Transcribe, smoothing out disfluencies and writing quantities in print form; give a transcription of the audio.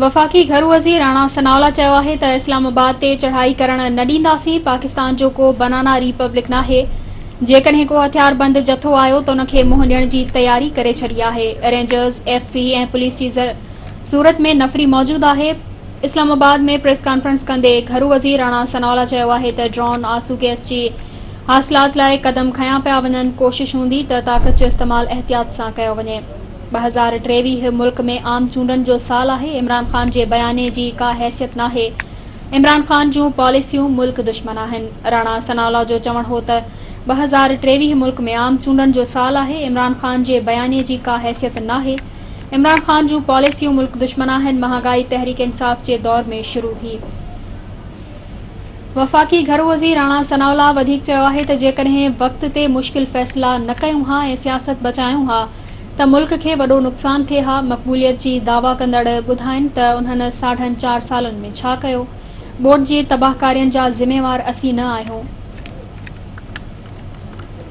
وفاقي گهرو وزير راڻا ثناء الله چيو آهي ته اسلام آباد تي چڙهائي ڪرڻ نه ڏينداسين، پاڪستان جو ڪو بنانا ريپبلڪ ناهي، جيڪڏهن ڪو هٿياربند جٿو آيو ته ان کي منهن ڏيڻ جي تياري ڪري ڇڏي آهي، رينجرز، ايف سي ۽ پوليس جي صورت ۾ نفري موجود آهي. اسلام آباد ۾ پريس ڪانفرنس ڪندي گهرو وزير راڻا ثناء الله چيو آهي ته ڊرون، آنسو گئس جي حاصلات لاء قدم کنيا پيا وڃن، ڪوشش هوندي ته طاقت جو استعمال احتياط سان ڪيو وڃي. 2023 ملڪ ۾ عام چونڊن جو سال آهي، عمران خان جي بيانيي جي ڪا حيثيت ناهي، عمران خان جون پاليسيون ملڪ دشمن آهن. راڻا ثناء الله جو چوڻ هو ته 2023 ملڪ ۾ عام چونڊن جو سال آهي، عمران خان جي بيانيي جي ڪا حيثيت ناهي، عمران خان جون پاليسيون ملڪ دشمن آهن، مهانگائي تحريڪ انصاف جي دور ۾ شروع ٿي. وفاقي گهرو وزير راڻا ثناء الله وڌيڪ چيو آهي ته جيڪڏهن وقت تي مشڪل فيصلا نه ڪيون ها ۽ سياست بچايون ها ته ملڪ کي وڏو نقصان ٿئي ها، مقبوليت جي دعويٰ ڪندڙ ٻڌائين ته انهن ساڍن چار سالن ۾ ڇا ڪيو، ٻوڏ جي تباهڪارين جا ذميوار اسين نه آهيون.